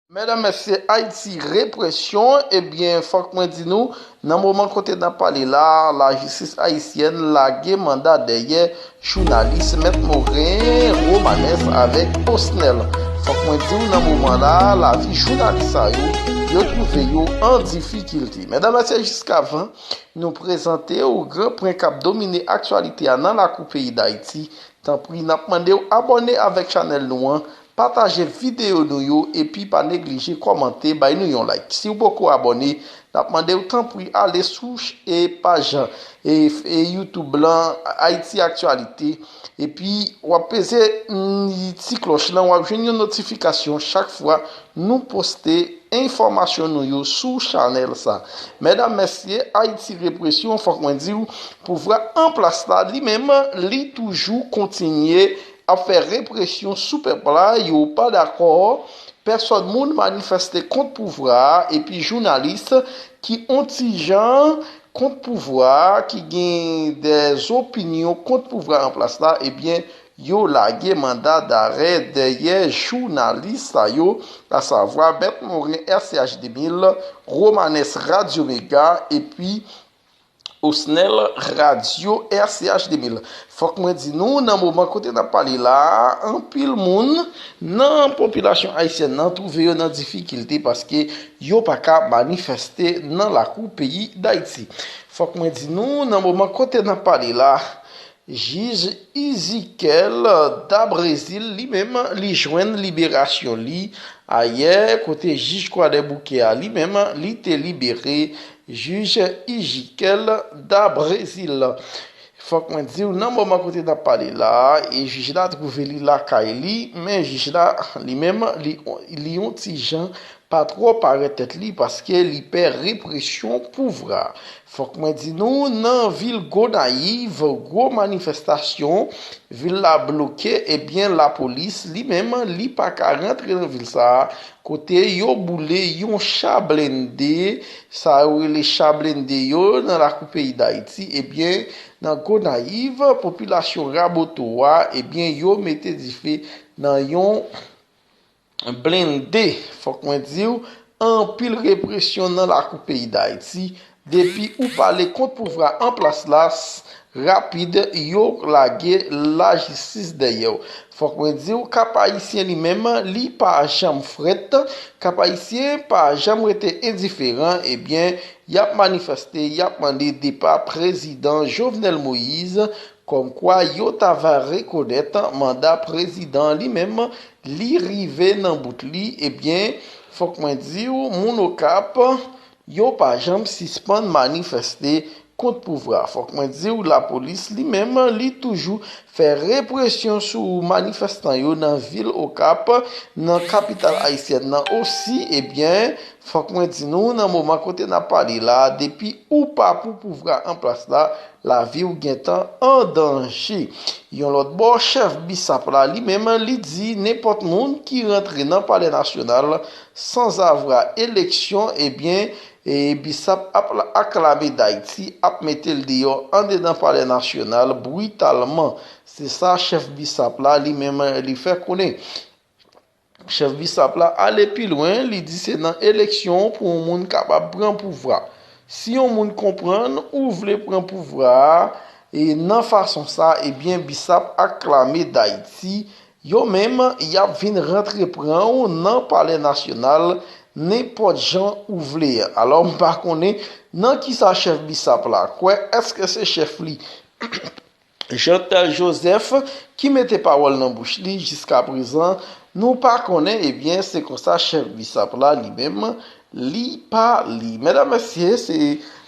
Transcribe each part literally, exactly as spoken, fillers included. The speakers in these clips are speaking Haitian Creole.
Medam, mesye, Ayiti, represyon, ebyen, fòk mwen di nou, nan moman kote n ap pale la, lajistis ayisyèn lage manda dèyè jounalis Mèt Morin, Romanes avèk Osnel. Fòk mwen di w, nan moman la, lavi jounalis sa yo, yo twouve yo an difikilte. Medam, mesye, jiskavan nou prezante w gran pwen k ap domine aktyalite a nan lakou peyi Dayiti, tanpri, n ap mande w abòne avèk chanèl nou an, pataje videyo nou yo, epi pa neglije kòmante, bay nou yon like. Si w poko abòne, n ap mande w tanpri ale sou ch-, e paj e, e YouTube lan, Ayiti Aktyalite, epi w ap peze, mm, ti klòch lan, w ap jwenn yon notifikasyon chak fwa nou poste enfòmasyon nou yo sou chanèl sa. Medam, mesye, Ayiti, represyon, fòk mwen di w, pouvwa an plas la, li menm, li toujou kontinye ap fè represyon sou pèp la, yo pa dakò, pèsòn moun manifeste kont pouvwa a, epi jounalis ki on ti jan kont pouvwa a, ki gen de zopinyon kont pouvwa an plas la, ebyen, yo lage manda darè dèyè jounalis sa yo, asavwa Mèt Morin, R C H de mil, Romanes, Radyo Mega, epi Osnel, Radyo R C H de mil. Fòk mwen di nou, nan moman kote n ap pale la a, anpil moun nan popilasyon ayisyèn nan twouve yo nan difikilte paske yo pa ka manifeste nan lakou peyi Dayiti. Fòk mwen di nou, nan moman kote n ap pale la, jij Izikel Dabrezil, li menm, li jwenn liberasyon li ayè, kote jij Kwadèboukè a, li menm, li te libere jij Izikel Dabrezil. Fòk mwen di w, nan moman kote n ap pale la a, e jij la twouve li lakay li, men jij la, li menm, li, li yon ti jan pa twò parèt tèt li paske li pè represyon pouvwa. Fòk mwen di nou, nan vil Gonayiv, gwo manifestasyon, vil la bloke, ebyen, lapolis, li menm, li pa ka rantre nan vil sa a, kote yo boule yon cha blende, sa yo rele cha blende yo, nan lakou peyi Dayiti, ebyen, nan Gonayiv, popilasyon Raboto a, ebyen, yo mete dife nan yon blende. Fòk mwen di w, anpil represyon nan lakou peyi Dayiti. Depi ou pale kont pouvwa an plas la, s-, rapid, yo lage lajistis dèyè w. Fòk mwen di w, Kap Ayisyen li menm, li pa janm frèt. Kap Ayisyen pa janm rete endiferan. Ebyen, y ap manifeste, y ap mande depa prezidan Jovenel Moïse, kòmkwa yo ta va rekonèt manda prezidan li menm, li rive nan bout li. Ebyen, fòk mwen di w, moun Okap, yo pa janm sispann manifeste kont pouvwa. Fòk mwen di w, lapolis li menm, li toujou fè represyon sou manifestan yo nan vil Okap, nan kapital ayisyèn nan osi. Ebyen, fòk mwen di nou, nan moman kote n ap pale la, depi ou pa pou pouvwa an plas la, lavi w gentan an danje. Yon lòt bò, chèf BISAP la, li menm, li di nenpòt moun ki rantre nan Palè Nasyonal sanzavwa eleksyon, ebyen, e BISAP ap la-, aklame Dayiti, ap mete l deyò andedan Palè Nasyonal britalman. Se sa chèf BISAP la, li menm, li fè konnen. Chèf BISAP la ale pi lwen, li di se nan eleksyon pou yon moun kapab pran pouvwa. Si yon moun konprann ou vle pran pouvwa a, e nan fason sa, ebyen, BISAP aklame Dayiti, yo menm, y ap vin rantre pran w nan Palè Nasyonal nenpòt jan ou vle. Alò, m pa konnen nan kisa chèf BISAP la kwè, èske se chèf li Jeantel Joseph ki mete pawòl nan bouch li. Jiskaprezan, nou pa konnen, ebyen, se konsa chèf BISAP la, li menm, li pale. Medam, mesye, se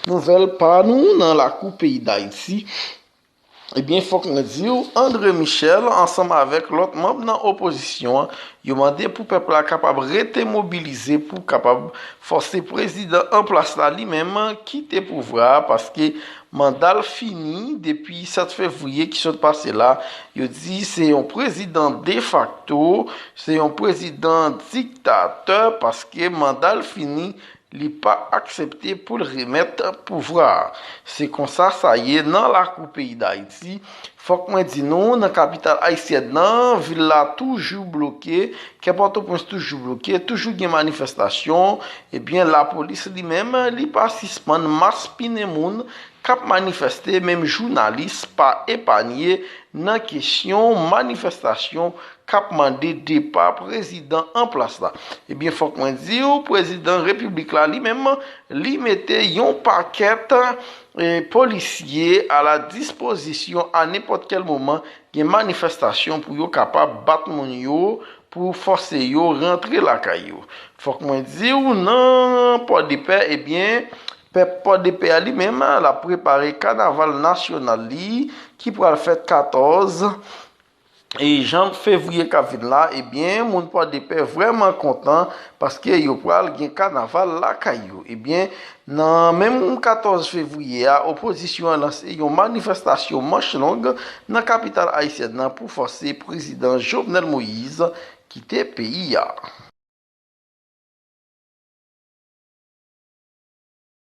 nouvèl pa nou nan lakou peyi Dayiti. Ebyen, fòk mwen di w, André Michel, ansanm avèk lòt manm nan opozisyon an, yo mande pou pèp la kapab rete mobilize pou kapab fòse prezidan an plas la li menm kite pouvwa a, paske manda l fini depi sèt fevriye ki sot pase la. Yo di se yon prezidan defakto, se yon prezidan diktatè, paske manda l fini li pa aksepte pou l remèt pouvwa a. Se konsa sa ye nan lakou peyi Dayiti. Fòk mwen di nou, nan kapital ayisyèn nan, vil la toujou bloke, kè Pòtoprens toujou bloke, toujou gen manifestasyon. Ebyen, lapolis li menm, li pa sispann maspinen moun k ap manifeste, menm jounalis pa epanye nan kesyon manifestasyon k ap mande depa prezidan an plas la. Ebyen, fòk mwen di w, prezidan repiblik la li menm, li mete yon pakèt, eh, polisye a la dispozisyon a nenpòt kèl moman gen manifestasyon pou yo kapab bat moun yo, pou fòse yo rantre lakay yo. Fòk mwen di w, nan Pòdepè, ebyen, pèp Pòdepè a li menm, l ap prepare kanaval nasyonal li ki pral fèt katòz e jan fevriye k ap vin la. Ebyen, moun Pòdepè vrèman kontan paske yo pral gen kanaval lakay yo. Ebyen, nan menm katòz fevriye a, opozisyon an lanse yon manifestasyon manch long nan kapital ayisyèn nan pou fòse prezidan Jovenel Moïse kite peyi a.